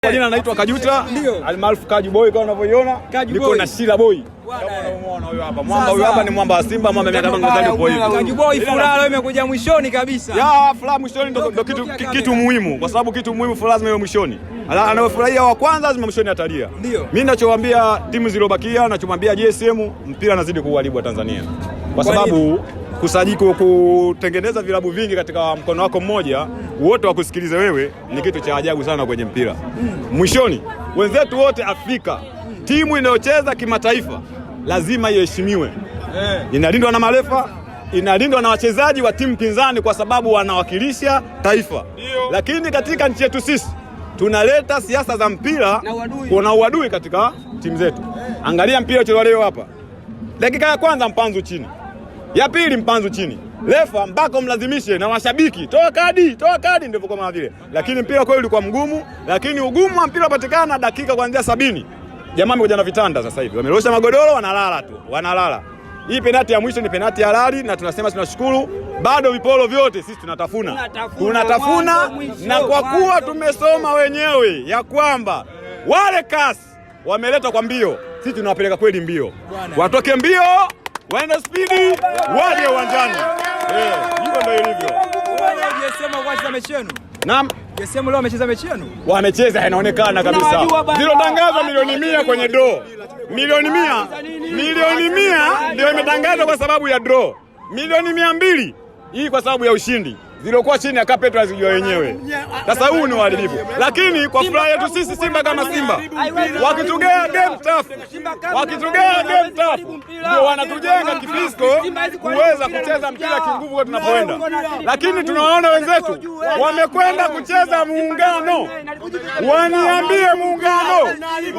Kwa jina naitwa Kajuta, almaarufu Kaju Boy kama unavyoiona. Niko na Shila Boy. Kama unamuona huyo hapa. Mwamba huyo hapa ni mwamba wa Simba, mwamba miaka tangu zali upo hivi. Kaju Boy, furaha leo imekuja mwishoni kabisa. Ya, furaha mwishoni ndo kitu muhimu kwa sababu kitu muhimu furaha lazima iwe mwishoni. Anayofurahia wa kwanza lazima mwishoni atalia. Ndio. Mimi ninachowaambia timu zilizobakia, nachomwambia JSM, mpira anazidi kuuharibu wa Tanzania. Kwa sababu kusajili, kutengeneza vilabu vingi katika mkono wako mmoja, wote wakusikilize wewe, ni kitu cha ajabu sana kwenye mpira. Mwishoni wenzetu wote Afrika, timu inayocheza kimataifa lazima iheshimiwe. Inalindwa na marefa, inalindwa na wachezaji wa timu pinzani kwa sababu wanawakilisha taifa. Lakini katika nchi yetu sisi tunaleta siasa za mpira, kuna uadui katika timu zetu. Angalia mpira uchezwa leo hapa, dakika ya kwanza mpanzu chini, ya pili mpanzu chini, refa mpaka umlazimishe na mashabiki, toa kadi, toa kadi, ndivyo kama vile. Lakini mpira kweli ulikuwa mgumu, lakini ugumu wa mpira upatikana dakika kuanzia 70. Jamaa wamekuja na vitanda sasa hivi, wamerosha magodoro, wanalala tu, wanalala. Hii penati ya mwisho ni penati halali, na tunasema tunashukuru, bado viporo vyote sisi tunatafuna, tunatafuna, na kwa kuwa tumesoma wenyewe ya kwamba wale kasi wameleta kwa mbio, sisi tunawapeleka kweli mbio, watoke mbio waende spidi, waje uwanjani. Hivyo ndio ilivyo. Naam. JSM leo wamecheza mechi yenu? Wamecheza, inaonekana kabisa. Zilotangazwa milioni 100 kwenye draw. Milioni 100, milioni 100 ndio imetangazwa kwa sababu ya draw. Milioni 200 hii kwa sababu ya ushindi. Ziliokuwa chini ya carpet wazijua wenyewe. Sasa huu ni uharibifu. Lakini kwa furaha yetu sisi Simba kama Simba, wakitugea game tough, wakitugea game tough ndio wanatujenga kifisko kuweza kucheza mpira kinguvu kwa tunapoenda. Lakini tunawaona wenzetu wamekwenda kucheza muungano. Waniambie muungano,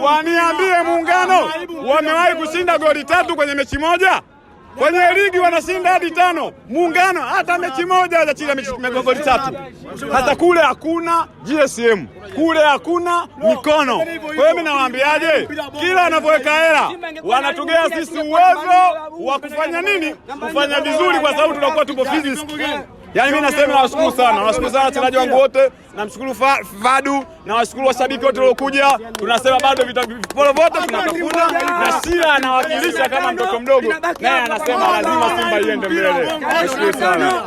waniambie muungano, wamewahi kushinda goli 3 kwenye mechi moja? Kwenye ligi wanashinda hadi 5. Muungano hata mechi moja hajachinda goli 3. Hata kule hakuna GSM, kule hakuna mikono. Kwa hiyo mimi nawaambiaje, kila wanavyoweka hela wanatugea sisi uwezo wa kufanya nini? Kufanya vizuri, kwa sababu tunakuwa tupo physics. Yaani mimi nasema nawashukuru sana, nawashukuru sana wachezaji wangu wote, namshukuru Fadu, nawashukuru washabiki wote waliokuja. Tunasema bado viporo vyote tunatafuna, na Shila anawakilisha kama mtoto mdogo, naye anasema lazima Simba iende mbele. Nashukuru sana.